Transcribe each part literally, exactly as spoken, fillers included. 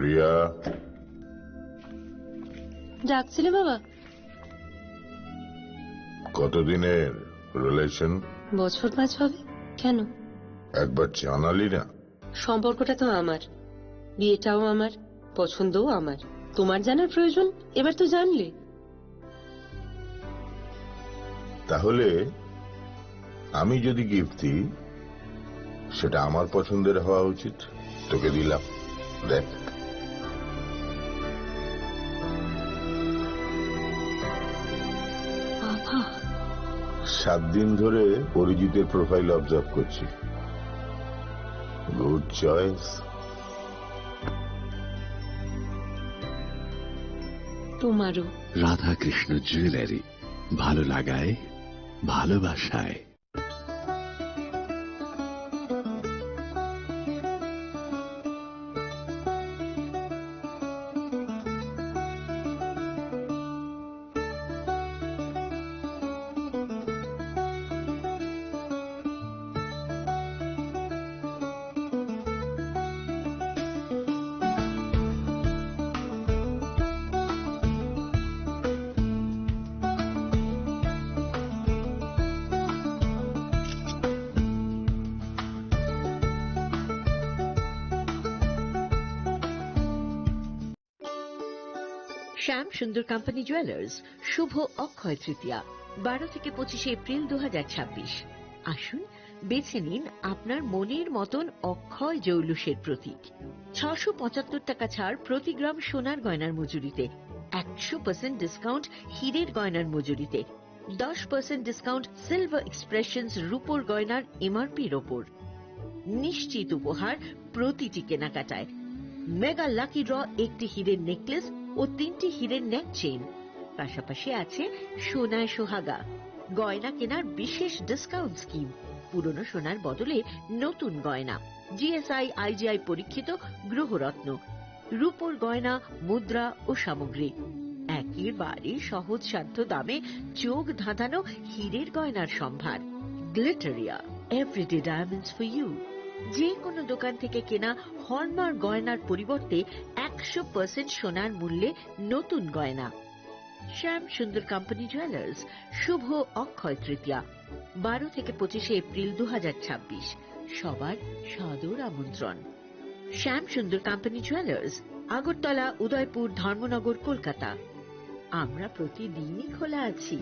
রিয়া। ডাকছিলে বাবা? কতদিনের রিলেশন? বছর পাঁচ হবে। কেন? একবার জানালি না। সম্পর্কটা তো আমার, বিয়েটাও আমার, পছন্দও আমার। তোমার জানার প্রয়োজন? এবার তো জানলে। তাহলে আমি যদি গিফট দিই, সেটা আমার পছন্দের হওয়া উচিত। তোকে দিলাম, দেখ। বাবা। সাত দিন ধরে অরিজিতের প্রোফাইল অবজার্ভ করছি। Good choice. তোমারও। রাধাকৃষ্ণ জুয়েলারি, ভালো লাগায়, ভালোবাসায়। শ্যাম সুন্দর কোম্পানি জুয়েলার্স, শুভ অক্ষয় তৃতীয়া, বারো থেকে পঁচিশে এপ্রিল দু হাজার ছাব্বিশ। আসুন, বেছে নিন আপনার মনের মতন অক্ষয় জৌলুসের প্রতীক। ছশো পঁচাত্তর টাকা ছাড় প্রতি গ্রাম সোনার গয়নার মজুরিতে, একশো পার্সেন্ট ডিসকাউন্ট হীরের গয়নার মজুরিতে, দশ পার্সেন্ট ডিসকাউন্ট সিলভার এক্সপ্রেশনস রূপোর গয়নার এমআরপির ওপর। নিশ্চিত উপহার প্রতিটি কেনাকাটায়। মেগা লাকি ড্র, একটি হীরের নেকলেস ও তিনটি হীরের নেক চেইন। পাশাপাশি আছে সোনায় সোহাগা, গয়না কেনার বিশেষ ডিসকাউন্ট স্কিম। পুরনো সোনার বদলে নতুন গয়না। জিএসআই, আইজিআই পরীক্ষিত গ্রহরত্ন, রূপোর গয়না, মুদ্রা ও সামগ্রী। একেবারে সহজসাধ্য দামে চোখ ধাঁধানো হীরের গয়নার সম্ভার। Glitteria, everyday diamonds for you. যে কোনো দোকান থেকে কেনা হলমার্ক গয়নার পরিবর্তে একশো পার্সেন্ট সোনার মূল্যে নতুন গয়না। শ্যাম সুন্দর কোম্পানি জুয়েলার্স, শুভ অক্ষয় তৃতীয়া, বারো থেকে পঁচিশে এপ্রিল দু হাজার ছাব্বিশ। সবার সাদর আমন্ত্রণ। শ্যাম সুন্দর কোম্পানি জুয়েলার্স, আগরতলা, উদয়পুর, ধর্মনগর, কলকাতা। আমরা প্রতিদিনই খোলা আছি।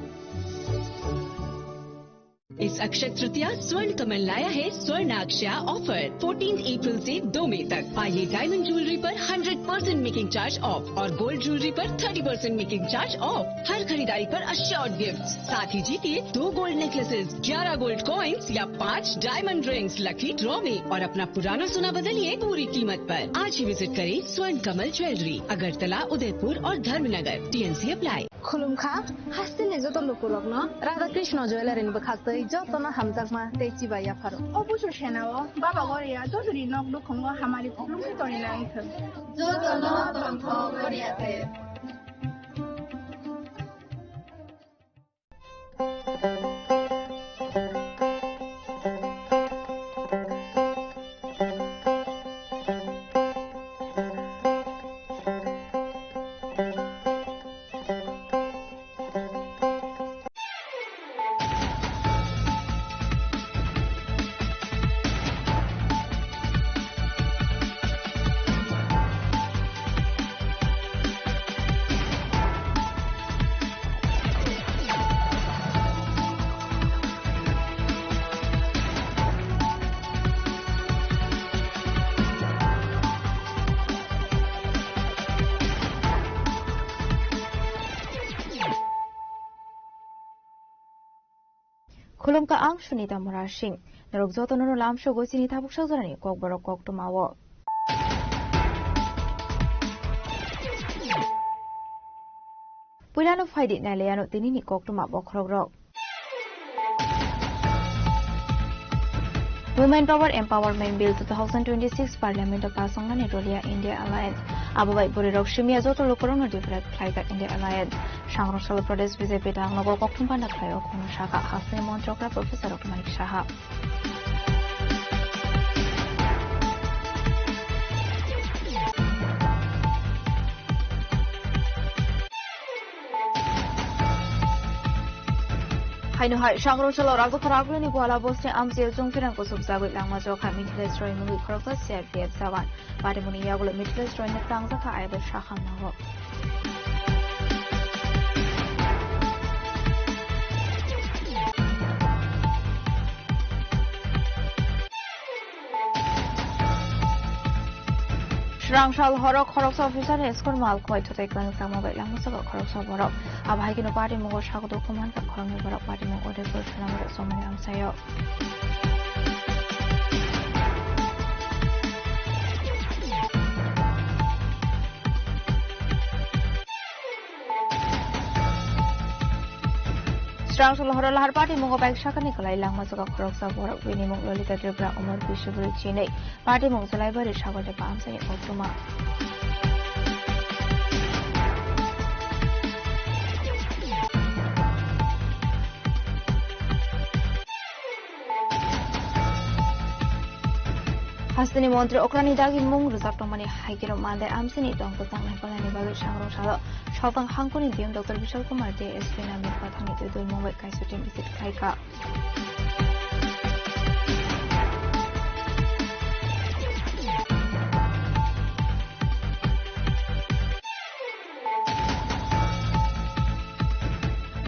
इस अक्षय तृतीया स्वर्ण कमल लाया है स्वर्णाक्षया ऑफर, फोर्टीन अप्रैल से दो मई तक। आइए डायमंड ज्वेलरी पर hundred percent making charge off और गोल्ड ज्वेलरी पर thirty percent making charge off. हर खरीदारी पर अश्योर्ड गिफ्ट, साथ ही जीतिए दो गोल्ड नेकलेसेस, ग्यारह गोल्ड कॉइन्स या पाँच डायमंड रिंग्स लकी ड्रॉ में और अपना पुराना सोना बदलिए पूरी कीमत पर। आज ही विजिट करें स्वर्ण कमल ज्वेलरी, अगरतला, उदयपुर और Dharmanagar. T and C apply. Khulumkha, hasteni joto lukurokno Radha Krishna Jewellery ni bwkhaktwi jotono hamjakma tei chibai yapharo. O busu senao Baba Goria jotoni nok nukhungo hamari khulumkha tongwi nangthwng. Jotono tongthok Goria te. Khulumkha, ang Sunita Murasing. Norok jotono no lamsogo chini tabuk sajorani kokborok koktwmao. Puilano phaidi nailaiano tinini koktwma bokhorokrok. Women Power Empowerment Bill two thousand twenty-six Parliament o pass wngnani rolia India Alliance. Abo bai bwrwirok simiya joto lukurokno divirat khlaijak India Alliance. Sangrong Salo Pradesh B J P dang nogo kokthum panda khlaio, khungno sakha hasteni montrokra Professor Rok Manik Saha. Haino hai, Sangrong salo Rajotharagwini Gwala bosni amchio chwngchirang kusuk jagwi langma jokha Mithilesh Roy mungwi khoroksa C R P F jawan. Patimungni yagulo Mithilesh Roy ni tlangjak kha ayabo sakham nango. Srangsal horo khoroksa officer ni escort mal khwlai thutai kwrwng changma bai langma jago khoroksa borok. Abo hai kheno party mungo sago dukhu mankha khoroknwi borok party mungo Udaipur Sanamarok chongmani amchaio. Srangsal horo lahar party mungo bike sakani kwlai langma jaga khoroksa borok bini mung Lolita Tripura umor bisubri chinwi party mung Jalaibari Sagardepa amchaini koktwma. Hasteni montri okrani dagi mung rwjak tongmani hai kheno mande amchini tong kwchang naikolnani bagwi Sangrong salo Saltang hangkoni D M Doctor Bishal Kumar Dey S P ni mung kathangni twi dul mung bai kaisa team visit khlaikha.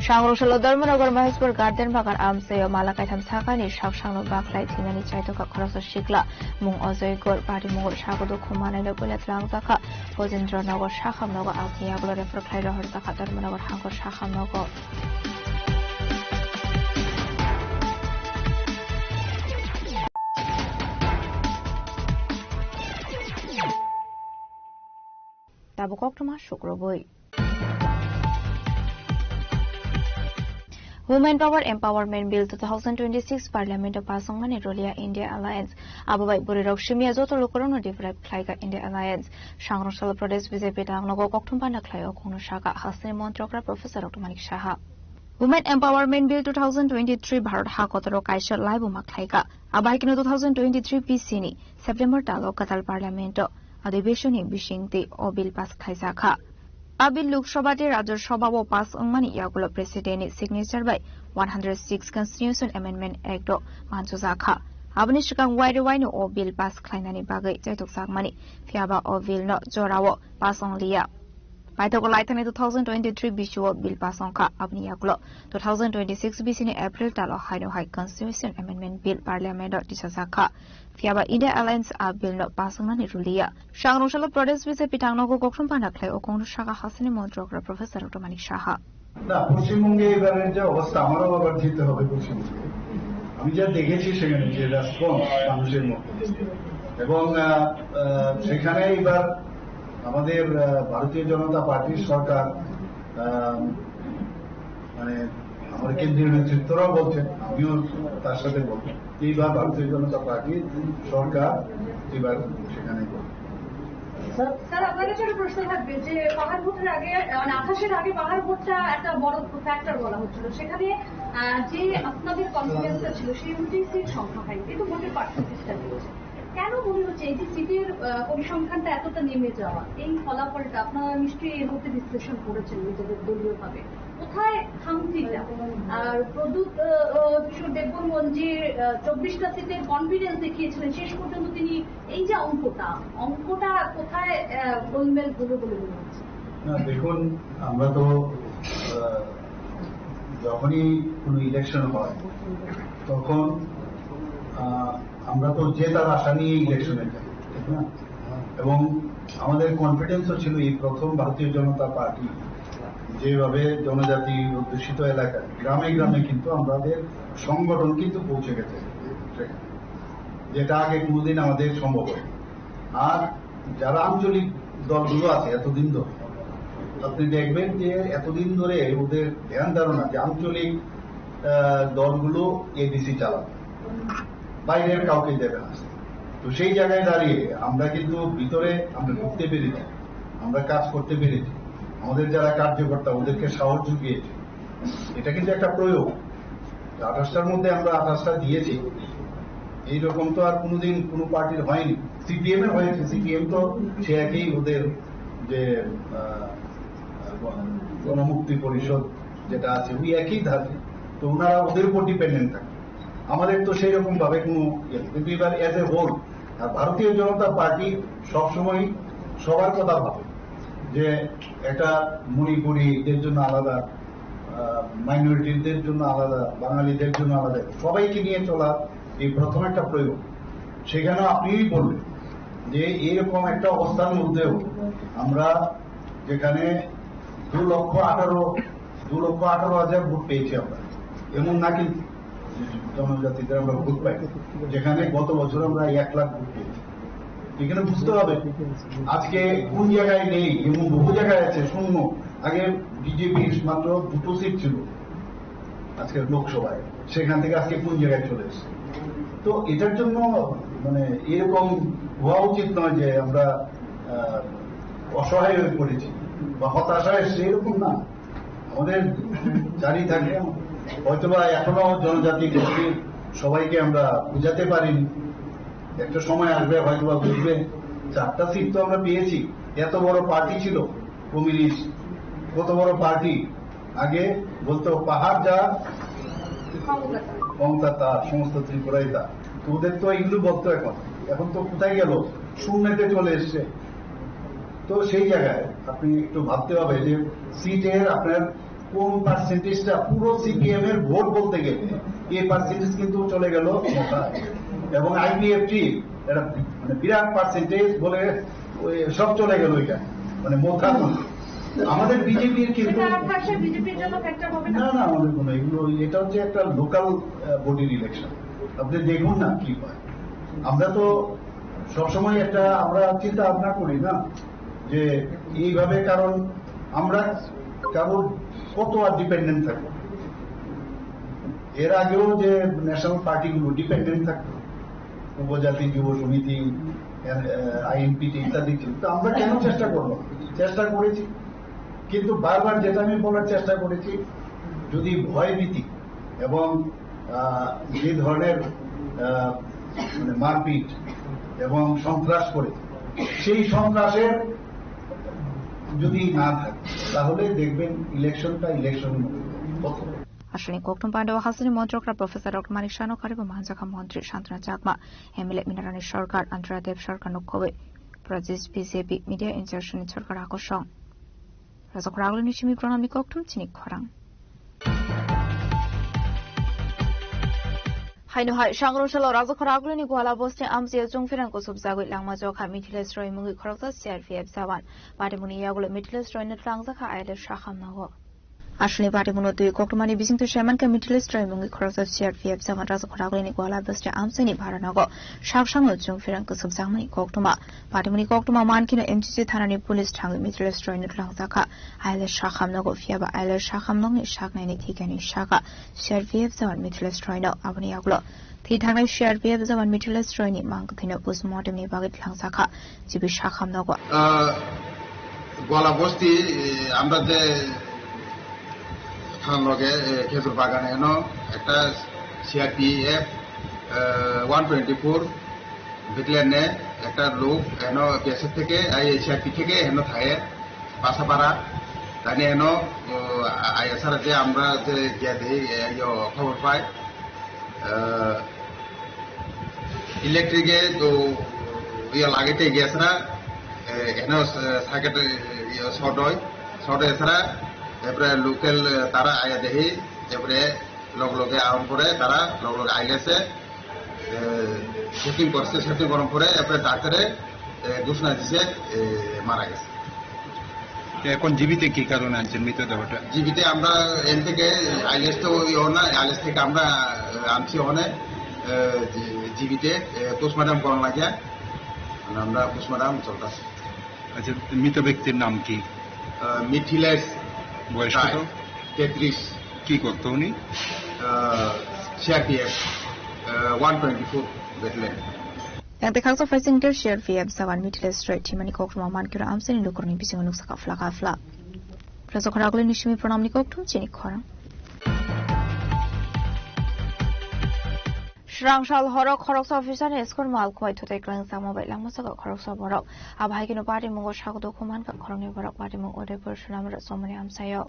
Sangrong salo Dharmanagar Maheshwar Garden Bagan amchaio mala kaitham sakani saksangno bakhlai thinani chaitokha khoroksa sikla mung Ajoy Gor party mungo sago dukhu manai no puila tlangjak kha Bojendra Nagar sakham nogo aboni yagulo refer khlai rohorjak kha Dharmanagar hangkor sakham nogo. Tabuk koktwma sukrubwi. Women Power Empowerment Bill two thousand twenty-six Parliament o pass wngmani rulia India Alliance. Abo bai bwrwirok simiya joto lukurokno deprive khlaikha India Alliance. Sangrong salo Pradesh B J P tangnogo koktwma panda khlaio khungno sakha hasteni montrokra Professor Dr. Manik Saha. Women Empowerment Bill two thousand twenty-three Bharat ha kotoro kaisa laibuma khlaikha. Abo hai kheno two thousand twenty-three B C ni September talo kwtal Parliament o adhibeshon ni bisingtwi o bill pass khlaijak kha. A bill Lok Sabha tei Rajya Sabha o pass wngmani yagulo President ni signature bai one hundred six Constitution Amendment Act o manchujak kha. Aboni swkang wairwi waino o bill pass khlainani bagwi chaitokjakmani, phiyaba o bill no jorao pass wngliya. Paithago laithani two thousand twenty-three B C o bill pass wngkha, aboni yagulo two thousand twenty-six B C ni April talo haino hai Constitution Amendment Bill Parliament o tisajak kha. Phiyaba India Alliance a bill no pass wngnani ruliya. Sangrong salo Pradesh B J P tangnogo koktwma panda khlai o khungno sakha hasteni montrokra Professor Dr. Manik Saha. না, পশ্চিমবঙ্গে এবারের যে অবস্থা, আমারও আবার যেতে হবে পশ্চিমবঙ্গে। আমি যা দেখেছি সেখানে যে রেসপন্স মানুষের মধ্যে, এবং আহ, আহ, সেখানে এবার আমাদের আহ, ভারতীয় জনতা পার্টির সরকার, আহ, মানে, আমার কেন্দ্রীয় নেতৃত্বরাও বলছেন, আমিও তার সাথে বলবো, এইবার ভারতীয় জনতা পার্টির সরকার এবার সেখানে করবে। স্যার, আপনার কাছে একটা প্রশ্ন থাকবে যে পাহাড় ভোটের আগে, মানে, আঠাশের আগে পাহাড় ভোটটা একটা বড় ফ্যাক্টর বলা হচ্ছিল। সেখানে, আহ, যে আপনাদের কনফিডেন্সটা ছিল, সেই অনুযায়ী সিট সংখ্যা হয়নি, কিন্তু ভোটের পার্সেন্টেজটা বেড়েছে। কেন মনে হচ্ছে এই যে সিটের, আহ, পরিসংখ্যানটা এতটা নেমে যাওয়া, এই ফলাফলটা আপনারা নিশ্চয়ই এর মধ্যে বিশ্লেষণ করেছেন নিজেদের দলীয়ভাবে? কোথায় খামতিটা? আর প্রদ্যুৎ, আহ, আহ, কিশোর দেববর্মন যে, আহ, চব্বিশটা সিটের কনফিডেন্স দেখিয়েছিলেন, শেষ পর্যন্ত তিনি এই যে অঙ্কটা, অঙ্কটা কোথায়, আহ, গোলমেল হলো বলে মনে হচ্ছে? না, দেখুন, আমরা তো, আহ, যখনই কোনো ইলেকশন হয়, তখন, আহ, আমরা তো জেতার আশা নিয়ে ইলেকশনে যাই, ঠিক না? এবং আমাদের কনফিডেন্সও ছিল এই প্রথম ভারতীয় জনতা পার্টি যেভাবে জনজাতি অধ্যুষিত এলাকায় গ্রামে গ্রামে কিন্তু আমাদের সংগঠন কিন্তু পৌঁছে গেছে সেখানে, যেটা আগে কোনোদিন আমাদের সম্ভব হয়নি। আর যারা আঞ্চলিক দলগুলো আছে এতদিন ধরে, আপনি দেখবেন যে এতদিন ধরে ওদের ধ্যান ধারণা যে আঞ্চলিক, আহ, দলগুলো এডিসি চালাবে, বাইরের কাউকে দেবে না। তো সেই জায়গায় দাঁড়িয়ে আমরা কিন্তু ভিতরে আমরা ঢুকতে পেরেছি, আমরা কাজ করতে পেরেছি, আমাদের যারা কার্যকর্তা ওদেরকে সাহস জুগিয়েছে, এটা কিন্তু একটা প্রয়োগ। আঠাশটার মধ্যে আমরা আঠাশটা দিয়েছি, এইরকম তো আর কোনোদিন কোনো পার্টির হয়নি। সিপিএম এর হয়েছে, সিপিএম তো সে একই ওদের যে, আহ, গণমুক্তি পরিষদ যেটা আছে, ওই একই ধাঁচে। তো ওনারা ওদের উপর ডিপেন্ডেন্ট থাকে। আমাদের তো সেই রকম ভাবে কোনো ইয়ে নেই। কিন্তু এবার অ্যাজ এ হোল, আর ভারতীয় জনতা পার্টি সবসময় সবার কথা ভাবে, যে একটা মণিপুরীদের জন্য আলাদা, মাইনরিটিদের জন্য আলাদা, বাঙালিদের জন্য আলাদা, সবাইকে নিয়ে চলা এই প্রথম একটা প্রয়োগ। সেখানে আপনিই বললেন যে এইরকম একটা অবস্থার মধ্যেও আমরা যেখানে দু লক্ষ আঠারো, দু লক্ষ আঠারো হাজার ভোট পেয়েছি আমরা, এমন না কিন্তু জনজাতিদের আমরা ভোট পাই, যেখানে গত বছর আমরা এক লাখ ভোট পেয়েছি। এখানে বুঝতে হবে আজকে কোন জায়গায় নেই, এবং বহু জায়গায় আছে শূন্য। আগে বিজেপির মাত্র দুটো সিট ছিল আজকে লোকসভায়, সেখান থেকে আজকে কোন জায়গায় চলে এসেছে। তো এটার জন্য মানে এরকম হওয়া উচিত নয় যে আমরা আহ, অসহায় হয়ে পড়েছি বা হতাশা এসছে, এরকম না। আমাদের জারি থাকে, হয়তোবা এখনো জনজাতি গোষ্ঠীর সবাইকে আমরা বুঝাতে পারিনি। একটা সময় আসবে, হয়তোবা বুঝবে। চারটা সিট তো আমরা পেয়েছি, এত বড় পার্টি ছিল কমিউনিস্ট, কত বড় পার্টি। আগে বলতো, "পাহাড় যা, কংতা তা, সমস্ত ত্রিপুরাই তা।" তো ওদের তো এগুলো বলতো। এখন, এখন তো কোথায় গেল? শূন্যতে চলে এসছে। তো সেই জায়গায় আপনি একটু ভাবতে হবে যে সিটের আপনার কোন পার্সেন্টেজটা, পুরো সিপিএম এর ভোট বলতে গেলে এই পার্সেন্টেজ কিন্তু চলে গেল মথা। এবং আইপিএফটি এটা মানে বিরাট পার্সেন্টেজ বলে ওই সব চলে গেল ওইটা, মানে মথা। আমাদের বিজেপির কিন্তু সেটা আঠাশে বিজেপির জন্য ফ্যাক্টর হবে না? না, না, আমাদের কোনো, এগুলো, এটা হচ্ছে একটা লোকাল বডির ইলেকশন। আপনি দেখুন না কি হয়। আমরা তো সবসময় একটা, আমরা চিন্তা ভাবনা করি না যে এইভাবে, কারণ আমরা কারোর কত আর ডিপেন্ডেন্ট থাকবো। এর আগেও যে ন্যাশনাল পার্টিগুলো ডিপেন্ডেন্ট থাকতো, উপজাতি যুব সমিতি, আইএনপিটি ইত্যাদি ছিল, তো আমরা কেন চেষ্টা করবো? চেষ্টা করেছি, কিন্তু বারবার যেটা আমি বলার চেষ্টা করেছি, যদি ভয়ভীতি এবং আহ, যে ধরনের আহ, মানে মারপিট এবং সন্ত্রাস করে, সেই সন্ত্রাসের যদি না থাকে, তাহলে দেখবেন ইলেকশনটা ইলেকশনের মতো হবে। Aswini kokthum pandao hasini montrokra Professor Doctor Manik Saha no karibo manjakha montri Santana Chakma, M L A Minarani Sarkar, Antara Dev Sarkar no khobwi Pradesh B J P media insertion ni sarkar akosong. Rajakhor Agulini simi pranamni kokthum chini khorang. Haino hai, Sangrong salo Rajakhor Agulini Gwala bosti amchio chwngpherang kusubjagwi langma jokha Mithilesh Roy mungwi khoroksa C R P F jawan. Patimungni yagulo Mithilesh Roy no twlangjakha I L S sakham nogo. Aswlni patimungno twi koktwmani bisingtwi saimankha Mithilesh Roy mungwi khoroksa C R P F jawan Rajakhor Agulini Gwala bosti amchini bharanogo saksangno chwngpherang kusubjakmani koktwma. Patimungni koktwma mankhino M C C thanani police thangwi Mithilesh Roy no twlangjakha. I L S sakham nogo, phiyaba I L S sakham nogni saknaini thikani saka C R P F jawan Mithilesh Roy no. Aboni yagulo thwi thangnai C R P F jawan Mithilesh Roy ni mang kwthwino postmortem ni bagwi twlangjakha, G B sakham nogo. আহ, গোয়ালা বস্তি, এ, আমরা যে থানার লগে, এ, খেজুর বাগানে এনো একটা সিআরপিএফ, এ, one twenty four ব্যাটালিয়নে একটা লোক এনো বিএসএফ থেকে, এই সিআরপি থেকে এনো থাকে পাশাপাড়া। তাই এনো, ও, আ-, আইএসআর যে আমরা যে গিয়া দেখি, এ, ইয়ো, খবর পাই, আহ, ইলেকট্রিকে তো ইয়ে লাগাইতে গেছরা, এ, এখানে, এ, সার্কিট, এ, ইয়ে শর্ট হয়, শর্ট হয়েছরা, এরপরে লোকাল, এ, তারা আয়া দেখি, এরপরে লগে লগে আওয়ার পরে তারা লগে লগে আইলেছে, এ, শুটিং করছে, শুটিং করার পরে এরপরে ডাক্তারে, এ, ঘোষণা দিছে, এ, মারা গেছে। তো এখন জিবিতে কি কারণে আনছেন মৃতদেহটা? জিবিতে আমরা এন থেকে আইলেস তো ওই ওনা, আইলেস থেকে আমরা, আহ, আনছি ওখানে, আহ, জি-, জিবিতে, আহ, পোস্টমর্টম করানো লাগে। মানে আমরা পোস্টমর্টম চলতেছে। আচ্ছা, মৃত ব্যক্তির নাম কি? আহ, মিথিলেশ বয়স রায়, কত? তেত্রিশ। কি করতো উনি? Ah, CRPF, ah, one twenty four battalion. Yang tekhaksa facing ter C R P F jawan Mithilesh Roy thwimani koktwma mankhe oro amchaini lukurokni bisingo nuksa kha phlak kha phlak. Rajakhor Agulini simi pranamni kokthum chini khorang. Srangsal horo khoroksa officer ni school mal khwai thutai kwlangjakma bai langma saka khoroksa borok. Abo hai kheno patimungo sago dukhu mankha khoroknwi borok, patimung Udaipur Sonamura chomoni amchaio.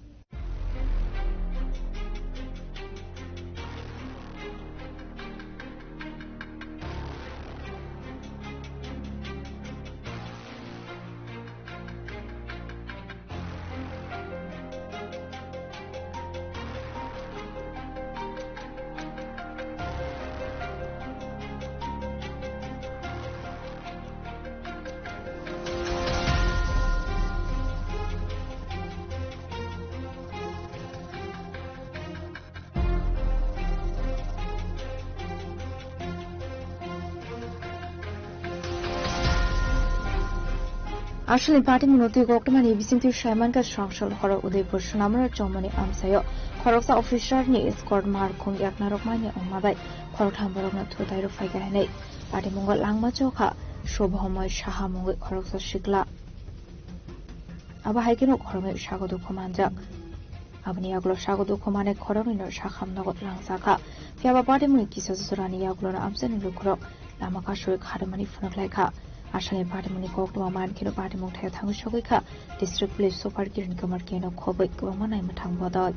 Aswkni party mwnwi twi koktwmani bisingtwi saimankha Srangsol horo Udaipur Sonamura chongmani amchaio khoroksa officer ni escort mar khung yaknarok manya wngma bai khoroktham borokno thutairok phaikha hinwi party mungo langma chokha Shubhamoi Saha mungwi khoroksa sikla. Abo hai kheno khoroknwi sago dukhu manjak. Aboni yagulo sago dukhu manwi khoroknwino sakham nogo langjakha. Phiya ba party mwnwi kisa jorani yagulono amchaini lukurok lama kasui kharmani phunuk laikha. Aswkni party mwnwi koktwma man kheno party mungthai thangwi sogwi kha. District Police Super Kiran Kumar K no khobwi kwbangma naimwthang bodol.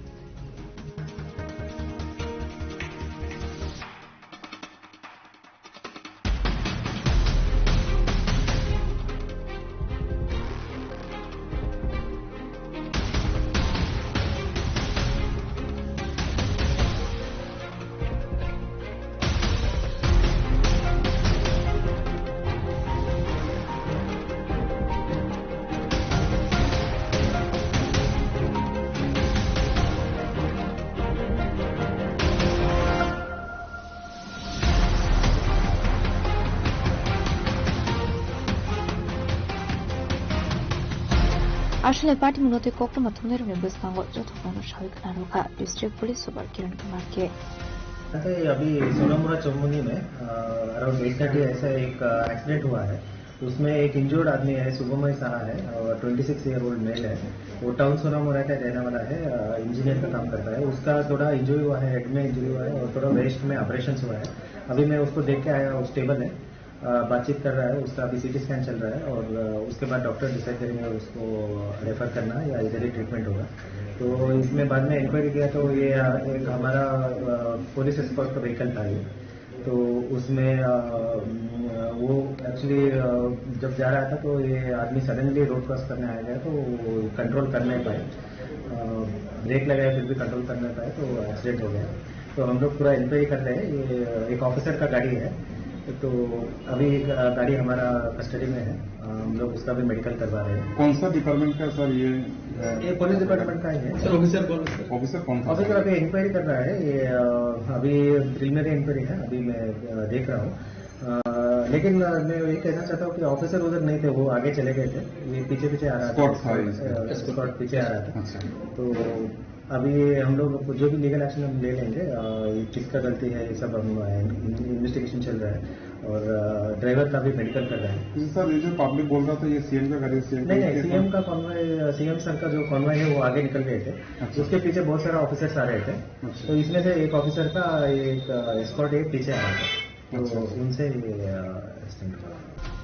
Aswkni party mwnwi twi koktwma thumnairokni bwskango joto phano sawi khna rwkha District Police Super Kiran Kumar K. अभी सोनामुरा चौमुहनी में, अ, around eight thirty ऐसा एक, अ, एक्सीडेंट हुआ है। उसमें एक इंजर्ड आदमी है, शुभमय साहा है, और twenty six year old mail है। वो टाउन सोनामुरा का रहने वाला है, अ, इंजीनियर का काम करता है। उसका थोड़ा इंजरी हुआ है, हेड में इंजरी हुआ है और थोड़ा वेस्ट में ऑपरेशन हुआ है। अभी मैं उसको देख के आया, वो स्टेबल है, अ, बातचीत कर रहा है, उसका अभी सीटी स्कैन चल रहा है और, अ, उसके बाद डॉक्टर डिसाइड करेंगे उसको रेफर करना या इधर ही ट्रीटमेंट होगा। तो इसमें बाद में इंक्वायरी किया तो ये, अ, एक हमारा, अ, पुलिस एस्कॉर्ट का व्हीकल था ये। तो उसमें, अ, वो एक्चुअली, अ, जब जा रहा था तो ये आदमी सडनली रोड क्रॉस करने आ गया, तो वो कंट्रोल कर नहीं पाए। अ, ब्रेक लगाया फिर भी कंट्रोल कर नहीं पाए, तो एक्सीडेंट हो गया। तो हम लोग पूरा इंक्वायरी कर रहे हैं। ये एक ऑफिसर का गाड़ी है, तो अभी एक, अ, गाड़ी हमारा कस्टडी में है। अ, हम लोग उसका भी मेडिकल करवा रहे हैं। कौन सा डिपार्टमेंट का सर ये, अ, ये पुलिस डिपार्टमेंट का ही है। सर, ऑफिसर कौन है सर? ऑफिसर कौन था? ऑफिसर अभी इंक्वायरी कर रहा है। ये, अ, अभी प्रिलिमिनरी इंक्वायरी है, अभी मैं, अ, देख रहा हूँ। अ, लेकिन, अ, मैं ये कहना चाहता हूँ कि ऑफिसर उधर नहीं थे, वो आगे चले गए थे। ये पीछे पीछे आ रहा था। एस्कॉर्ट था ये। अ, एस्कॉर्ट पीछे आ रहा था। अच्छा। तो अभी हम लोग जो भी लीगल एक्शन हम ले लेंगे, अ, ये किसका गलती है, ये सब हम, अ, इन-, इन्वेस्टिगेशन चल रहा है और, अ, ड्राइवर का भी मेडिकल कर रहा है। तो सर, ये जो पब्लिक बोल रहा था, ये सीएम का गाड़ी है, सीएम का नहीं, नहीं, सीएम का कॉन्वॉय, सीएम सर का जो कॉन्वॉय है, वो आगे निकल गए थे। अच्छा। उसके पीछे बहुत सारा ऑफिसर्स आ रहे थे। अच्छा। तो इसमें से एक ऑफिसर का एक, अ, एस्कॉर्ट एक पीछे आ रहा था। तो अच्छा। उनसे ये, अ, एक्सीडेंट हुआ।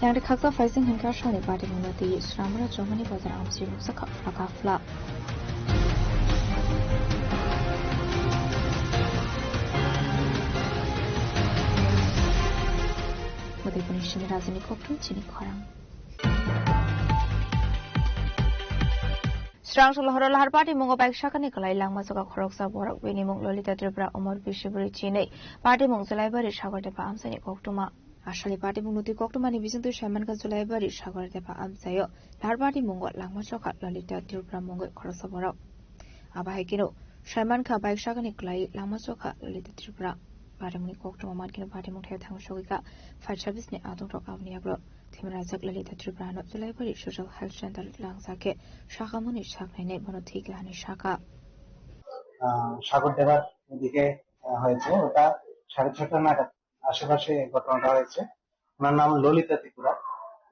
Yang rwkhakjak phaising hinkha songni party mungno twi Sramura chongmani bazar amchai nukjakha phlaka phla. Udaipurni simi rajani kokthum chini khorang. Srangsol horo Laharpati mungo bike sakani kwlai langma choka khoroksa borok bini mung Lolita Tripura umor bisi bwrwi chinwi party mung Julaibari Sagardepa amchaini koktwma. Aswkni party mung nutwi koktwmani bisingtwi saimankha Julaibari Sagardepa amchaio Laharpati mungo langma choka Lolita Tripura mungwi khoroksa borok. Abo hai kheno saimankha bike sakani kwlai langma choka Lolita Tripura. Party mungni koktwma mankhe party mung thai thang sogwi kha fire service ni adongrok aboni yagulo. Thwimwi rajak Lalita Tripura no Julaibari Social Health Center langsa khe sakamani saknainai bono thwi kha hinwi saka. আহ, সাগর দেবার ওদিকে, আহ, হয়েছে। ওটা সাড়ে ছটা নাগাদ আশেপাশে ঘটনাটা হয়েছে। ওনার নাম ললিতা ত্রিপুরা,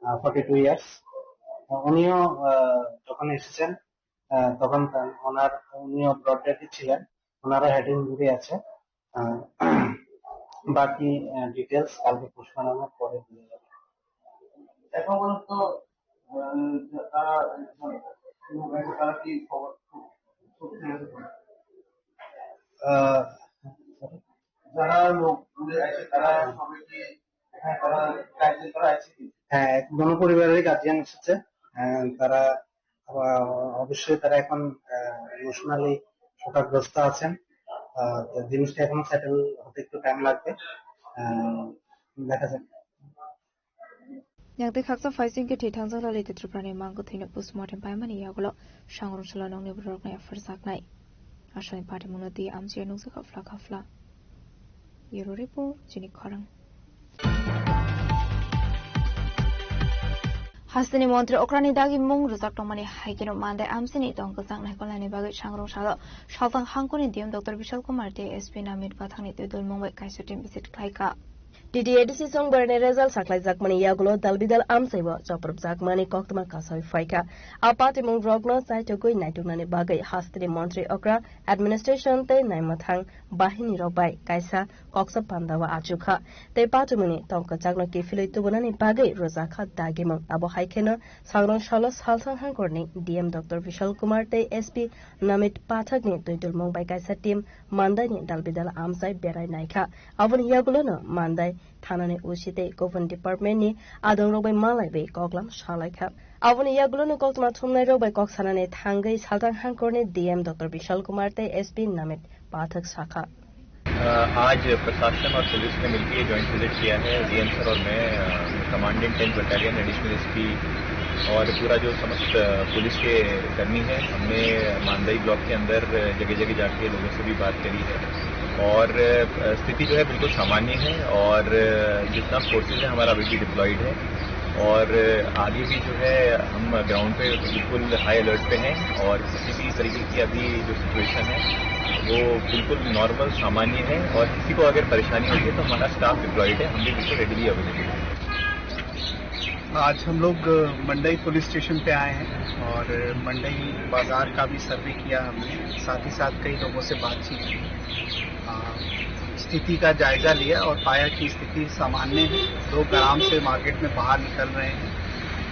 আহ, ফর্টি টু ইয়ার্স। উনিও, আহ, যখন এসেছেন, আহ, তখন তা-, ওনার, উনিও ব্রড ডেডে ছিলেন, ওনারও হেড ইনজুরি আছে। আহ, বাকি, আহ, ডিটেলস কালকে পোস্টমর্টমের পরে দিয়ে যাবে। এখন পর্যন্ত, আহ, তারা, তারা কি খবর? আহ, যারা লোক, তারা সবাই কি এখানে তারা গার্জিয়ান তারা আছে কি? হ্যাঁ, এক মনোপরিবারের গার্জিয়ান এসেছে। আহ, তারা আহ, অবশ্যই তারা এখন, আহ, ইমোশনালি শোকাগ্রস্ত আছেন। আহ, তো জিনিসটা এখনো সেটেল হতে একটু টাইম লাগবে। আহ, দেখা যাক। Yang twi khaksa phaising khe thwi thangjak Lalita Tripura ni mang kwthwino postmortem paimani yagulo sangrong salo nokni borok nai apharjaknai. Aswkni party mungno twi amchai nukjakha phla kha phla. Bureau report, chini khorang. Hasteni montri okrani dagimung rwjak tongmani hai kheno Mandai amchaini tong kwchang naikolnani bagwi sangrong salo saltang hangkoni D M Doctor Bishal Kumar tei S P Namit Pathakni twi dulmung bai kaisa team visit khlaikha. D D A D C songbarni result sakhlaijakmani yagulo dalbidal amchaibo chopropjakmani koktwma kasawi phaikha. A patimung rokno chaitogwi naituknani bagwi hasteni montri okra, administration tei naimwthang bahini rok bai kaisa koksa pandao achukha tei patimungni tong kwchakno kiphilwi tubunani bagwi rwjakha dagimung. Abo hai kheno sangrong salo salthang hangkorni D M Doctor Vishal Kumar tei S P Namit Pathakni twi dulmung bai kaisa team Mandaini dalbidal amchai berai naikha. Aboni yagulono Mandai thanani O C tei government departmentni adongrok bai malaiwi koklam salaikha. Aboni yagulono koktwma thumnairok bai kok sanani thangwi salthang hangkorni D M Doctor Vishal Kumar tei S P Namit Pathak sakha. अ, आज प्रशासन और पुलिस ने मिलकर ये joint visit किया है। DM sir और मैं, uh, commandant tenth battalion, additional SP और पूरा जो समस्त, अ, पुलिस के कर्मी हैं, हमने मांदई ब्लॉक के अंदर जगह-जगह जाके लोगों से भी बात करी है और, अ, स्थिति जो है बिल्कुल सामान्य है और, अ, जितना फोर्सेज है हमारा अभी भी डिप्लॉयड है। और आगे भी जो है हम ग्राउंड पे बिल्कुल हाई अलर्ट पे हैं और किसी भी तरीके की अभी जो सिचुएशन है वो बिल्कुल नॉर्मल, सामान्य है और किसी को अगर परेशानी होती है तो हमारा स्टाफ डिप्लॉयड है, हम भी बिल्कुल रेडीली अवेलेबल है। आज हम लोग, अ, मंडई पुलिस स्टेशन पे आए हैं और मंडई बाजार का भी सर्वे किया हमने, साथ ही साथ कई लोगों से बातचीत की। अ, स्थिति का जायजा लिया और पाया कि स्थिति सामान्य है। लोग आराम से मार्केट में बाहर निकल रहे हैं।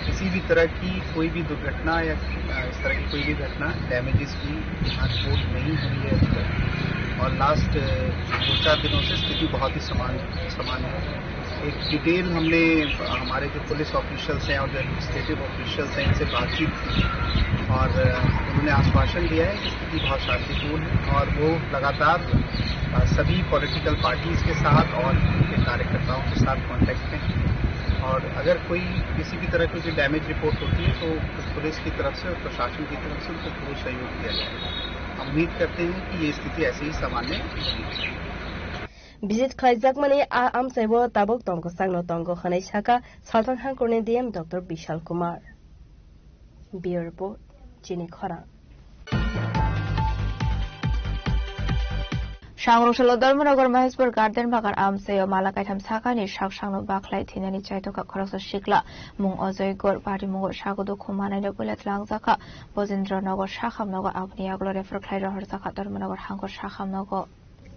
किसी भी तरह की कोई भी दुर्घटना या, अ, इस तरह की कोई भी घटना, डैमेजेस की यहाँ रिपोर्ट नहीं हुई है अभी तक। और लास्ट, अ, दो चार दिनों से स्थिति बहुत ही समान, समान है। एक डिटेल हमने, अ, हमारे जो पुलिस ऑफिशियल्स हैं और जो एडमिनिस्ट्रेटिव ऑफिशियल्स हैं, इनसे बातचीत की और, अ, उन्होंने आश्वासन दिया है कि स्थिति बहुत शांतिपूर्ण है और वो लगातार, अ, सभी पॉलिटिकल पार्टीज के साथ और उनके कार्यकर्ताओं के साथ कॉन्टैक्ट में हैं और अगर कोई किसी भी तरह की कोई डैमेज रिपोर्ट होती है तो पुलिस की तरफ से और प्रशासन की तरफ से उनको पूर्ण सहयोग दिया जाएगा। हम उम्मीद करते हैं कि ये स्थिति ऐसे ही सामान्य बनी रहेगी। Visit khlaijakmani a amchaibo tabuk tongkwchangno tongo hwnwi sakha salthang hangkorni D M Doctor Bishal Kumar. Bureau Report, Chini Khorang. Sangrong salo Dharmanagar Maheshpur Garden Bagan amchaio mala kaitham sakani sak sakno bakhlai thwinani chaitokha khoroksa sikla mung Ajoy Gor, parimungo sagodo khumanaino puila tlangjak kha Bojendra Nagar, Sakham Nagar, aboni yagulo refer khlai rohorjak kha Dharmanagar hangkor Sakham Nagar.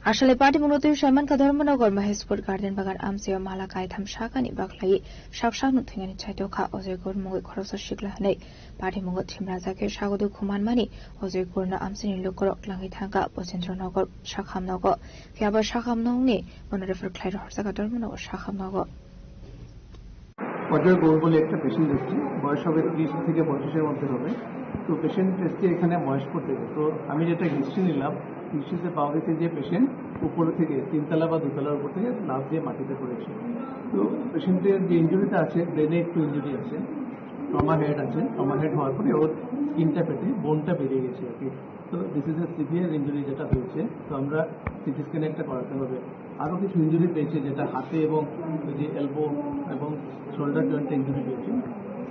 Asole party mungno twi saiman kha Dharmanagar Maheshpur Garden Bagan amchaio mala kaitham sakani bakhlai sak sakno thwinani chaitokha Ajoy Gor mungwi khoroksa sikla hwnwi party mungo thimrajak khe sagodo khumanmani Ajoy Gorno amchaini lukurok tlangwi thangkha Bojendra Nagar, Sakham Nagar. Phiya bo Sakham Nagarni bono refer khlai rohorjak kha Dharmanagar Sakham Nagar. Ajay গৌর বলে একটা পেশেন্ট এসছে, বয়স হবে ত্রিশ থেকে পঁয়ত্রিশের মধ্যে হবে। তো পেশেন্ট এসছে এখানে মহেশপুর থেকে। তো আমি যেটা হিস্ট্রি নিলাম, হিস্ট্রিতে পাওয়া গেছে যে পেশেন্ট উপর থেকে তিনতলা বা দোতলার উপর থেকে লাফ দিয়ে মাটিতে পড়েছে। তো পেশেন্টের যে ইনজুরিটা আছে, ব্রেনে একটু ইনজুরি আছে, ট্রমা হেড আছে। ট্রমা হেড হওয়ার পরে ওর স্কিনটা ফেটে বোনটা বেরিয়ে গেছে আর কি। তো this is a severe injury যেটা হয়েছে, তো আমরা সিটি স্ক্যান একটা করাতে হবে। আরও কিছু ইনজুরি পেয়েছে, যেটা হাতে এবং ওই যে এলবো এবং শোল্ডার জয়েন্টে ইনজুরি পেয়েছে।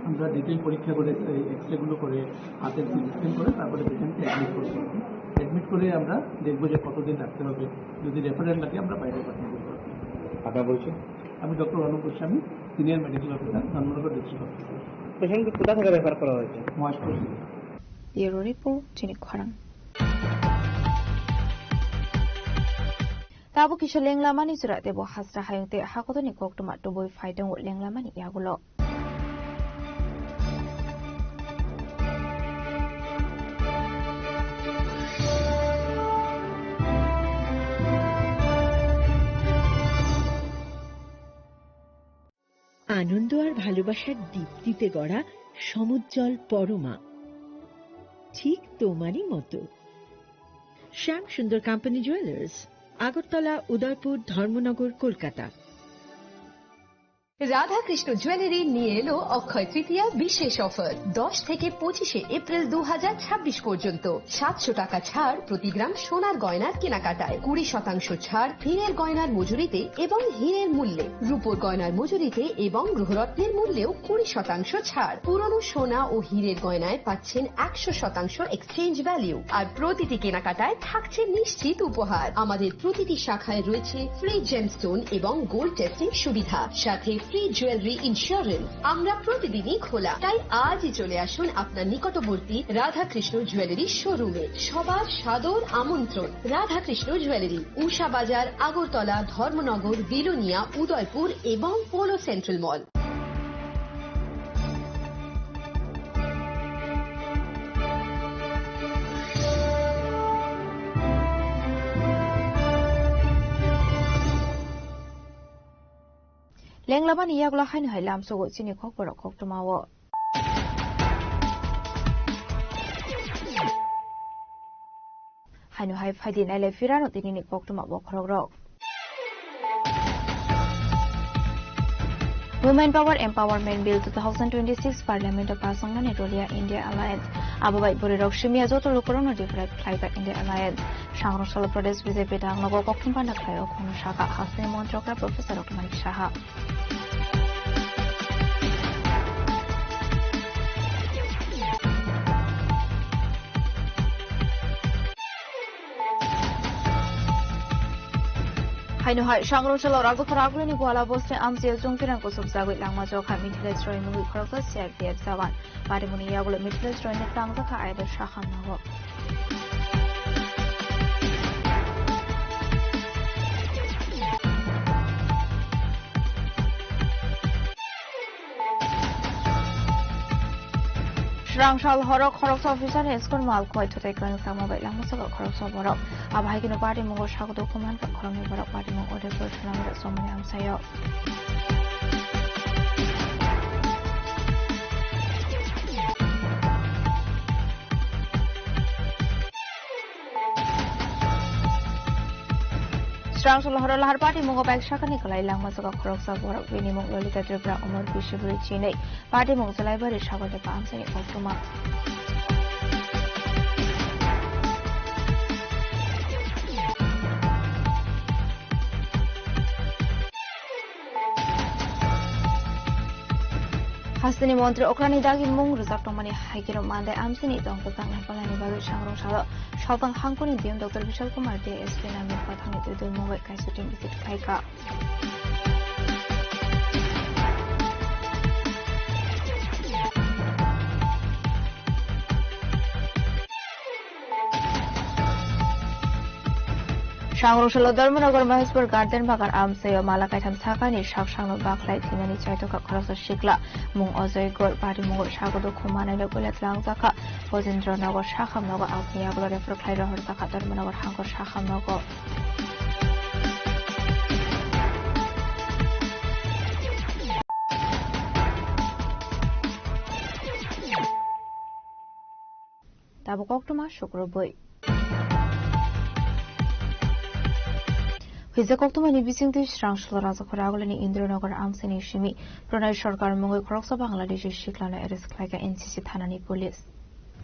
আমরা ডিটেল পরীক্ষা করে, এই এক্সরেগুলো করে, হাতের সিটি স্ক্যান করে তারপরে পেশেন্টকে অ্যাডমিট করতে হবে। অ্যাডমিট করে আমরা দেখবো যে কতদিন রাখতে হবে। যদি রেফারেল লাগে, আমরা বাইরে পাঠিয়ে দিতে পারবো। আপনার পরিচয়? আমি doctor Anup Goswami, senior medical officer, Dharmanagar district hospital. পেশেন্টকে কোথা থেকে রেফার করা হয়েছে? Maheshpur. Bureau Report, Chini Khorang. Tabuk kisa lenglamani chwra tei bo hasra hayung tei hakotorni koktwma tubui phai tongo lenglamani yagulo. আনন্দ আর ভালোবাসার দীপ্তিতে গড়া সমুজ্জ্বল পরমা, ঠিক তোমারই মতো। শ্যাম সুন্দর কোম্পানি জুয়েলার্স, আগরতলা, উদয়পুর, ধর্মনগর, কলকাতা। রাধাকৃষ্ণ জুয়েলারি নিয়ে এলো অক্ষয় তৃতীয়া বিশেষ অফার। দশ থেকে পঁচিশে এপ্রিল দু হাজার ছাব্বিশ পর্যন্ত সাতশো টাকা ছাড় প্রতি গ্রাম সোনার গয়নার কেনাকাটায়, কুড়ি শতাংশ ছাড় হীরের গয়নার মজুরিতে এবং হীরের মূল্যে, রূপোর গয়নার মজুরিতে এবং গ্রহরত্নের মূল্যেও কুড়ি শতাংশ ছাড়। পুরনো সোনা ও হীরের গয়নায় পাচ্ছেন একশো শতাংশ এক্সচেঞ্জ ভ্যালু, আর প্রতিটি কেনাকাটায় থাকছে নিশ্চিত উপহার। আমাদের প্রতিটি শাখায় রয়েছে ফ্রি জেমস্টোন এবং গোল্ড টেস্টিং সুবিধা, সাথে ফ্রি জুয়েলারি ইন্স্যুরেন্স। আমরা প্রতিদিনই খোলা, তাই আজই চলে আসুন আপনার নিকটবর্তী রাধাকৃষ্ণ জুয়েলারি শোরুমে। সবার সাদর আমন্ত্রণ। রাধাকৃষ্ণ জুয়েলারি, উষা বাজার, আগরতলা, ধর্মনগর, বিলোনিয়া, উদয়পুর এবং polo central mall. Lenglabani yagulo haino hai lamsogo chini kokborok koktwmao. Haino hai phaidi nailai phirano tinini koktwma bokhorokrok. Women Power Empowerment Bill two thousand twenty-six Parliament o pass wngnani rolia India Alliance. Abo bai bwrwirok simiya joto lukurokno diphrai khlai ba India Alliance. Sangrong salo Pradesh B J P dang nogo kokthum panda khlai o khungno saka hasteni montri okra Professor Doctor Manik Saha. Haino hai, Sangrong salo Rajakhor Agulini Gwala Bosni amchio chungtirang kusubjagwi langma jokha Mithilesh Roy mungwi khoroksa C R P F jawan. Patimungni yagulo Mithilesh Royni tangjakha ayada sakham nogo. Srang sal horo khoroksa officer ni school mal khwlai thutai kwrwng chama bai langma saka khoroksa borok. Abo hai kheno patimung o sago dukhu mankha khoroknwi borok patimung Udaipur Sonamura chomoni amchaio. Srang sal horo lahar patimung o bike sakani kwlai langma saka khoroksa borok bini mung Lolita Tripura umor bisi bwrwi chinwi. Patimung Chalaibari Sagordepa amchaini koktwma. Hasteni montri okrani dagi mung rwjak tongmani hai kheno Mandai amchaini tong kwchang naikolnani bagwi Sangrong salo Saltang hangkoni D M Doctor Bishal Kumar D S P nami kwthangni twi dul mungwi kaisa team visit khlaikha. Sangrong salo Dharmanagar Maheshpur Garden Bagan amchaio mala kaitham sakani sak sakno bakhlai thinani chaitokha khoroksa sikla mung Ajoy Gor parimungo sago dukhu manwino puila twlangjakha. Gojendra Nagar sakham nogo aboni yagulo refer khlai rohorjakha Dharmanagar hangkor sakham nogo. Tabuk koktwma sukrubwi. Hwija koktwmani bisingtwi Srang salo Rajakhor Agulini Indranagar amchaini simi Pranay Sarkar mungwi khoroksa Bangladeshi siklano arrest khlaikha N C C thanani police.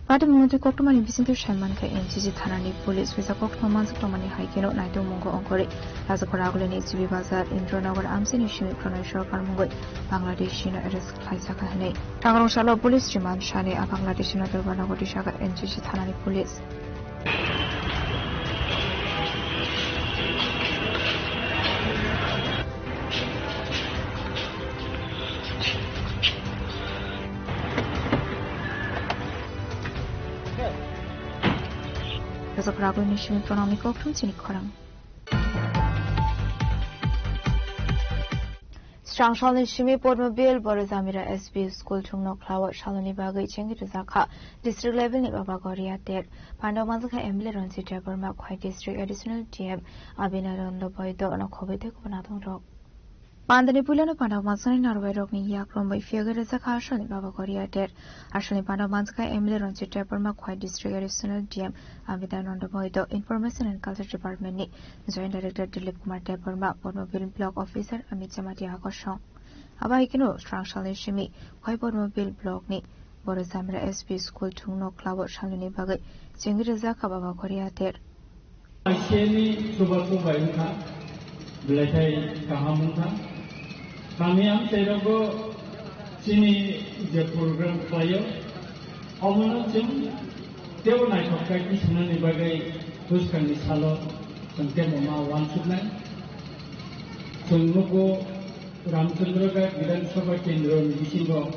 Patimungni twi koktwmani bisingtwi sai mankha N C C thanani police. Hwija koktwma manjak tongmani hai kheno naitukmungo ongkhorwi Rajakhor Agulini G B Bazar, Indranagar amchaini simi Pranay Sarkar mungwi Bangladeshino arrest khlaijakha hwnwi. Sangrong salo police remand sani a Bangladeshino Durbanagor disaka N C C thanani police. Rajakhor Agulini simi Pranayni koktwma chini khorang. Srang salni simi Padmabil Borojamira S P school thwngno khlao saloni bagwi chengwi rwjakha district levelni Baba Goria ter. Pandao manjakha M L A Ranjit Debbarma, Khowai district additional D M Abhinandan Boido no khobwi tei kubun adongrok. Pandani puilano pandao manjaknai narwai rokni yak romwi phiyogwi rwjakha salni Baba Goria ter. Aswkni pandao manjakha M L A Ranjit Debbarma, Khowai district additional D M Abhinandan Boido, Information and Culture Department ni Joint Director Dilip Kumar Debbarma, Padmabil Block Officer Amit Jamatia Akosong. Abo hai kheno swrang salni simi Khaiborma Bill block ni Boro Jamra S P school thwngno khlao salnani bagwi chengwi rwjak kha Baba Goria ter. Aiseni chubachu bai wngkha, belai khai kaham wngkha. Kami amchairogo chini je program khlaio, omono chwng teibo naithok khai tisanani bagwi bwskangni salo chwng teibo ma uansuknai. Chwng nugo Ramchandra Ghat Bidhan Sabha Kendro ni bisingo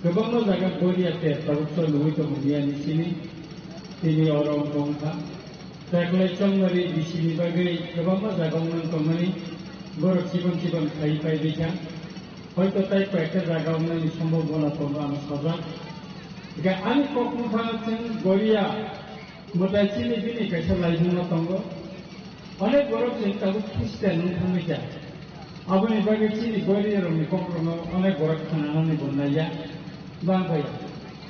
kwbangma jaga Goria ter tabuk chwng nugwi tongo miyani simi, tini oro wngkha. Taklai chongmari bisini bagwi kwbangma jaga wngmani tongmani, borok chikon chikon khai pai bikha. Hoito tai koyekta jaga wngnani sombobona tongo ang sajak. Hingkhe ani kok wngkha chwng Goria mwtai chini bini kaisa laibuma tongo. Onek borok chwng tabuk Christian wng thangwi kha. Aboni bagwi chini Goria rokni kokrokno onek borok khnanani bo naiya, bang bai.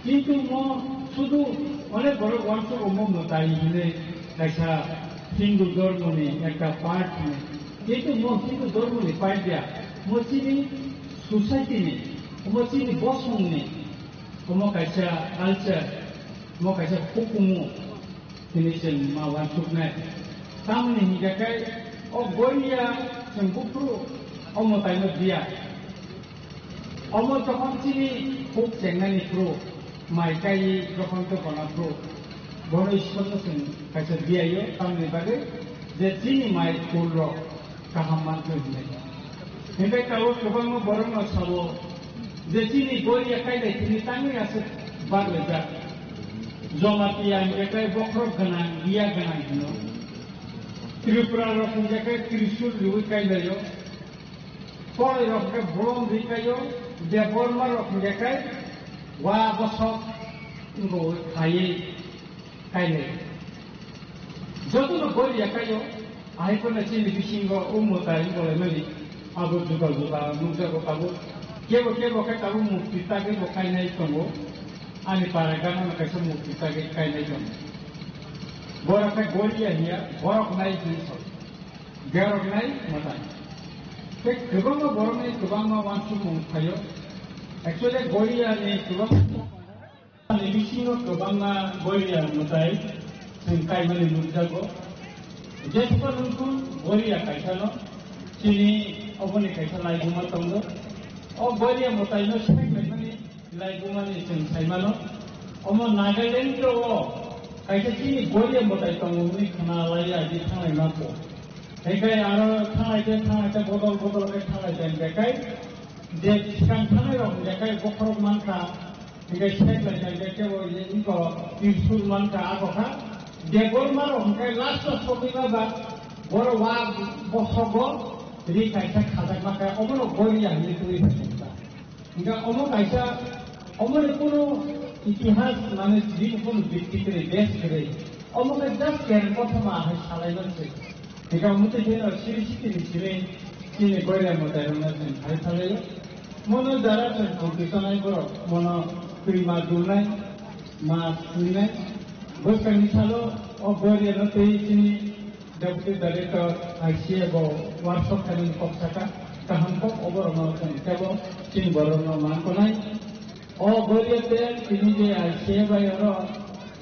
Kintu mo sudu onek borok uansuk omo mwtai hinwi kaisa Hindu dhormoni ekta part hinwi. Kintu mo Hindu dhormoni part ya, mo chini society ni, mo chini bosongni, omo kaisa culture, mo kaisa hukumu. Tini chwng ma uansuknai. Tamoni hinkhe khe o Goria chwng buphuru o mwtaino diya. Omo jokhon chini huk chengnani phuru, mai kaiwi jokhon tongkona phuru, bono Ishwarno chwng kaisa diyaio, tamoni bagwi je chini mai kulrok kaham manthwi hinwi. Hinkhe tabuk kwbangma borokno sabo je chini Goria kainai thwngwi tangwi aswk baglaijak. Jamatia hinkhe khe bokhorok gwnang, biya gwnang hino. Tripura rok hinkhe khe Trishul riwi kailaio. Koloi rok hinkhe bolong ri kaio. Debbarma rok hinkhe khe wa bosok wngwi khaiwi kainai. Jotono Goria kaio, ahai phano chini bisingo o mwtai wnglaimani abo juda juda nukjago tabuk. Kebo kebo khe tabuk murti tagwi bo kainai tongo. Ani para gana no kaisa murti tagwi kainai tongo. Borok khe Goria hiya, borok nai hinwi sao. Borok nai mwtai. Tei kwbangma borokni kwbangma uansukmung phaio. Actually, Goria ni kwbangma Ani bisingo kwbangma Goria mwtai chwng kaimani nukjago. Jesukha nungkhu Goria kaisano chini oboni kaisa laibuma tongo. O Goria mwtaino saimanmani laibumani chwng saimano. Omo Nagaland o kaisa chini Goria mwtai tongo hwnwi khna lai agi thanglai mako. Hinkhe aro thanglai khe thanglai khe bodol bodol khe thanglai khe hinkhe kai je swkang thangnai rok hinkhe kai bokhorok mankha. Hinkhe sek lai jai jai kebo ye iko Tirsul mankha abo kha. Debbarma rok hinkhe last o sogwi ma ba boro wa bosogo ri kaisa khajak ma kha omono Goria hinwi twi phaikha. Hinkhe omo kaisa omoni kunu itihas mane chini kunu bikti kwrwi base kwrwi omo khe just kereng kothoma hai salai man se. Hingkhe omo twi kheno siri sitini simi chini Goria mwtairokno chwng phai salaio. Mono jara chwng khulti tongnai borok, mono twi ma dulnai, ma swinai. Bwskangni salo o Goriano twi chini Deputy Director I C A bo workshop khaimani kok saka, kaham kok oborokno chwng teibo chini borokno man tongnai. O Goria tel tini je I C A bai oro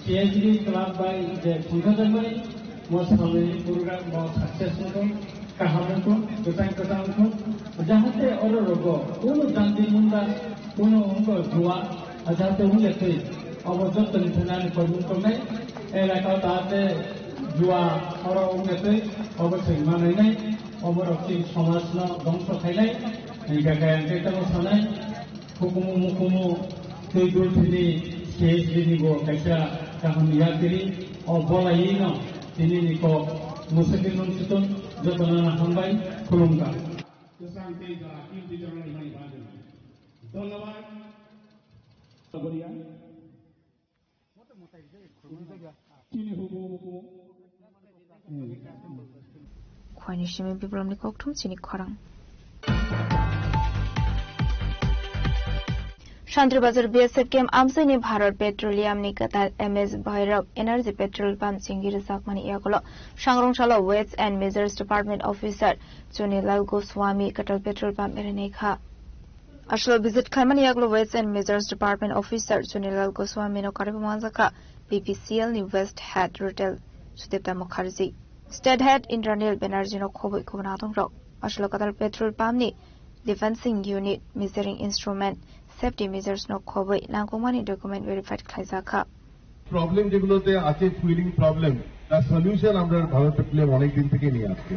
P H D club bai je thwngkha jakmani, mo salni program mo success wngthung, kaham wngthung, kwchang kwchang wngthung, jahate oro rogo kunu janti munda, kunu wngkha jua, jahate wngya twi, obo jottoni thani ani koimung tongnai, elaka o jahate jua oro wngya twi, obo chwng manainai, oborok chini somajno dongso khainai, hingkha khe ang khe tamo sanai. Hukumu mukumu tei dulthini C H D ni bo kaisa kaham yakiri o bolai no tini ni kok mwswkwi nung chwtwng jotono no hambai khulumkha. Kwchang tei jora kim twi chorna rimani bagwi. Dhonnobad. Chini hukumu mukumu. Khwani simi Bipulomni kokthum chini khorang. Shantribazar B S F camp amchaini Bharat Petroleum ni kwtal M S Bhairab Energy Petrol Pump chengwi rwjakmani yagulo sangrong salo Weights and Measures Department Officer Chunilal Goswami kwtal petrol pump rinai kha. Aswk visit khlaimani yagulo Weights and Measures Department Officer Chunilal Goswami no karwi manjakha B P C L ni West Head Retail Sudipta Mukherjee. State Head Indranil Banerjee no khobwi khobna tong rok. Aswk kadal petrol pump ni dispensing unit, measuring instrument, safety measures no khobwi nangkukmani document verified khlaijakha. Problem যেগুলোতে আছে, fuelling problem, তার সলিউশন আমরা ভারত পেট্রোলিয়াম অনেক দিন থেকে নিয়ে আসছে।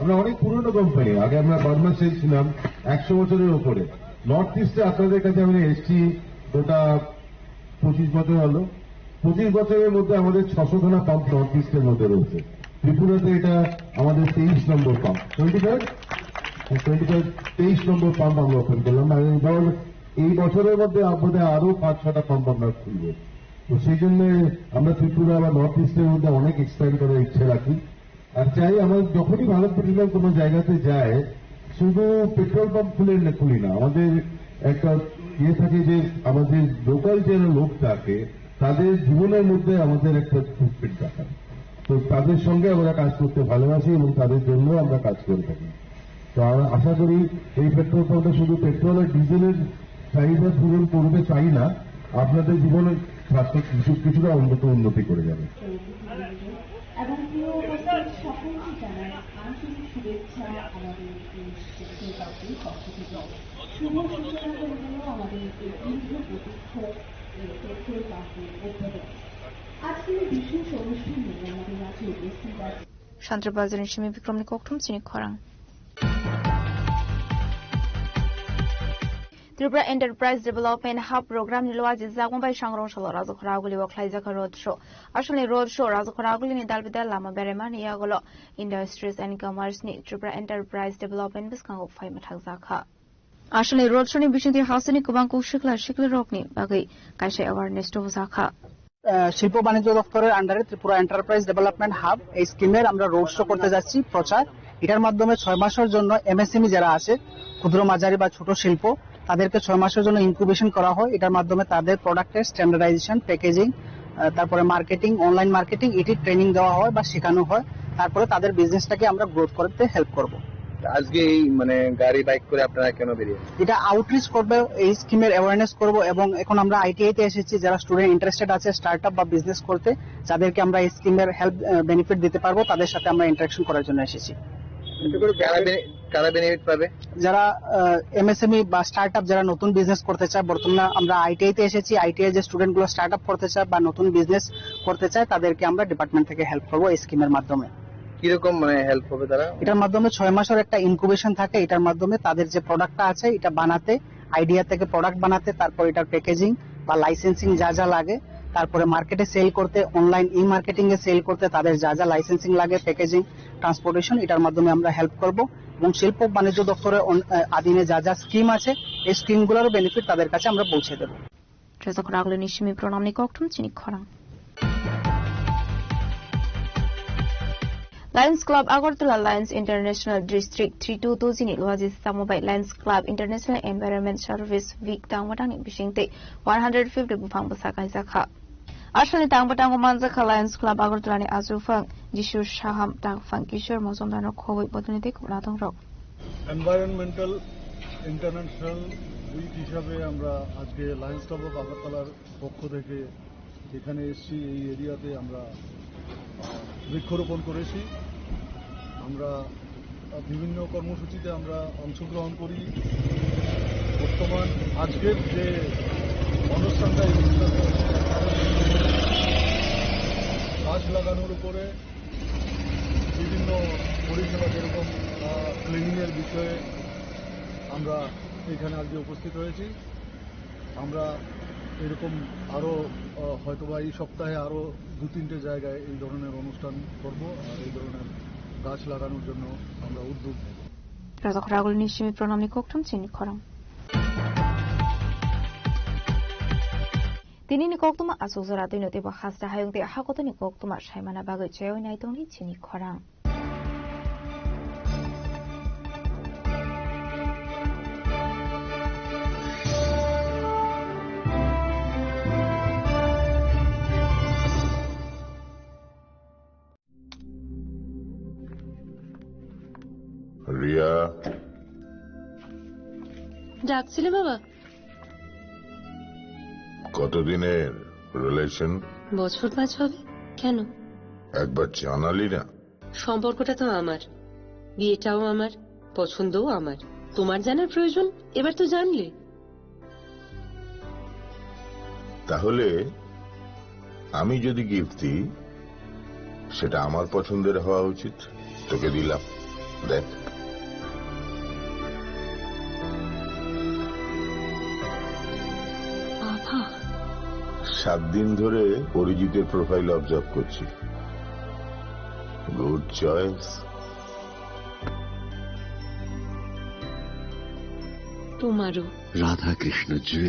আমরা অনেক পুরনো কোম্পানি, আগে আমরা বার্মা সেল ছিলাম একশো বছরের উপরে। নর্থ ইস্টে আপনাদের কাছে আমরা এসছি গোটা পঁচিশ বছর হলো। পঁচিশ বছরের মধ্যে আমাদের ছশো খানা পাম্প নর্থ ইস্টের মধ্যে রয়েছে। ত্রিপুরাতে এটা আমাদের তেইশ নম্বর pump, twenty five, twenty five, তেইশ নম্বর পাম্প আমরা ওপেন করলাম। আর এই ধর, এই বছরের মধ্যে বোধহয় আরো পাঁচ ছটা পাম্প আমরা খুলবো। তো সেই জন্য আমরা ত্রিপুরা বা নর্থ ইস্টের মধ্যে অনেক এক্সপ্যান্ড করার ইচ্ছে রাখি। আর চাই, আমরা যখনই ভারত পেট্রোলিয়াম কোনো জায়গাতে যায়, শুধু পেট্রোল পাম্প খুলে না, খুলি না, আমাদের একটা ইয়ে থাকে যে আমাদের লোকাল যারা লোক থাকে, তাদের জীবনের মধ্যে আমাদের একটা ফুটপ্রিন্ট রাখা। তো তাদের সঙ্গে আমরা কাজ করতে ভালোবাসি এবং তাদের জন্য আমরা কাজ করে থাকি। তো আমরা আশা করি এই পেট্রোল পাম্পটা শুধু পেট্রোল আর ডিজেলের চাহিদা পূরণ করবে তাই না, আপনাদের জীবনের স্বার্থক কিছু, কিছুটা অন্তত উন্নতি করে যাবে। এবং প্রিয় উপস্থিত, সকলকে জানাই আন্তরিক শুভেচ্ছা আমাদের এই পেট্রোল পাম্পের পক্ষ থেকে। শুভ সূচনা হয়ে গেল আমাদের এই দীর্ঘ প্রতীক্ষিত এই পেট্রোল পাম্পের উদ্বোধন। আজকের এই বিশেষ অনুষ্ঠানে আমাদের মাঝে উপস্থিত আছেন শান্তির বাজারের সিমি বিক্রমনি ককঠুম চিনি খরাং। Tripura Enterprise Development Hub program ni luaji jagma bai sangrong salo Rajakhora Aguli o khlaijakha road show. Aswkni road show Rajakhora Aguli ni dalbidal lama beraimani yagulo Industries and Commerce ni Tripura Enterprise Development bwskango phaima thangjakha. Aswkni road show ni bisingtwi hasteni kwbang kuk sikla sikli rokni bagwi kaisa awareness tubujakha. আহ, শিল্প বাণিজ্য দপ্তরের আন্ডারে Tripura enterprise development hub এই স্কিমের আমরা road show করতে যাচ্ছি, প্রচার। এটার মাধ্যমে ছয় মাসের জন্য এমএসএমই যারা আছে, ক্ষুদ্র মাঝারি বা ছোট শিল্প, তাদেরকে ছয় মাসের জন্য ইনকিউবেশন করা হয়। এটার মাধ্যমে তাদের প্রোডাক্টের স্ট্যান্ডার্ডাইজেশন, প্যাকেজিং, আহ, তারপরে মার্কেটিং, অনলাইন মার্কেটিং, এটি ট্রেনিং দেওয়া হয় বা শেখানো হয়। তারপরে তাদের বিজনেসটাকে আমরা গ্রোথ করতে হেল্প করব। আজকে এই মানে গাড়ি বাইক করে আপনারা কেন বেরিয়েছেন? এটা আউটরিচ করবে, এই স্কিমের অ্যাওয়ারনেস করব, এবং এখন আমরা আইটিআই তে এসেছি, যারা স্টুডেন্ট ইন্টারেস্টেড আছে স্টার্টআপ বা বিজনেস করতে, যাদেরকে আমরা এই স্কিমের হেল্প, আহ, বেনিফিট দিতে পারবো, তাদের সাথে আমরা ইন্টারাকশন করার জন্য এসেছি। এতে করে কারা বেনে-, কারা বেনিফিট পাবে? যারা, আহ, এমএসএমই বা স্টার্টআপ, যারা নতুন বিজনেস করতে চায়, বর্তমানে আমরা আইটিআই তে এসেছি, আইটিআই যে স্টুডেন্টগুলো স্টার্টআপ করতে চায় বা নতুন বিজনেস করতে চায়, তাদেরকে আমরা ডিপার্টমেন্ট থেকে হেল্প করবো এই স্কিমের মাধ্যমে। কিরকম মানে হেল্প হবে তারা? এটার মাধ্যমে ছয় মাসের একটা ইনকিউবেশন থাকে, এটার মাধ্যমে তাদের যে প্রোডাক্টটা আছে এটা বানাতে, আইডিয়া থেকে প্রোডাক্ট বানাতে, তারপর এটার প্যাকেজিং বা লাইসেন্সিং যা যা লাগে, তারপরে মার্কেটে সেল করতে, অনলাইন ই মার্কেটিং এ সেল করতে তাদের যা যা লাইসেন্সিং লাগে, প্যাকেজিং, ট্রান্সপোর্টেশন, এটার মাধ্যমে আমরা হেল্প করব। এবং শিল্প বাণিজ্য দপ্তরের অন-, আহ, অধীনে যা যা স্কিম আছে, এই স্কিমগুলোরও বেনিফিট তাদের কাছে আমরা পৌঁছে দেব। Rwchapra Agulini simi program ni kokthum chini khorang. Lions Club Agartala Lions International District three two two jini luaji samo bai Lions Club International Environment Service Week tangmatangni bisingtwi one hundred fifty buphang bwsa kaijakha. Aswkni tangbatango manjakha Lions Club Agartala ni achukphang Jishu Saham, tangphang Kishore Mojumdar no khobwi bodolni tei khobnathong rok. Environmental international week হিসাবে আমরা আজকে Lions club of আগরতলার পক্ষ থেকে এখানে এসছি, এই এরিয়াতে আমরা, আহ, বৃক্ষরোপণ করেছি। আমরা, আহ, বিভিন্ন কর্মসূচিতে আমরা অংশগ্রহণ করি। বর্তমান আজকের যে অনুষ্ঠানটা, এই অনুষ্ঠানটা হচ্ছে গাছ লাগানোর উপরে বিভিন্ন পরিষেবা, যেরকম, আহ, ক্লিনিংয়ের বিষয়ে আমরা এখানে আজকে উপস্থিত হয়েছি। আমরা এরকম আরও, আহ, হয়তোবা এই সপ্তাহে আরও দু তিনটে জায়গায় এই ধরনের অনুষ্ঠান করব, আর এই ধরনের গাছ লাগানোর জন্য আমরা উদ্যোগ নেব। Rwchapra Agulini simi program ni kokthum chini khorang. Tini ni koktuma aswk jora twi no teibo hasta hayung tei hakotoni koktuma saimana bagwi chaywi naitongni chini khorang. Ria. ডাকছিলে বাবা? কতদিনের রিলেশন? বছর পাঁচ হবে। কেন? একবার জানালি না। সম্পর্কটা তো আমার, বিয়েটাও আমার, পছন্দও আমার। তোমার জানার প্রয়োজন, এবার তো জানলে। তাহলে আমি যদি গিফট দিই, সেটা আমার পছন্দের হওয়া উচিত। তোকে দিলাম, দেখ। বাবা। সাত দিন ধরে অরিজিতের প্রোফাইল অবজার্ভ করছি। Good choice. তোমারও। রাধাকৃষ্ণ জুয়েলার্স।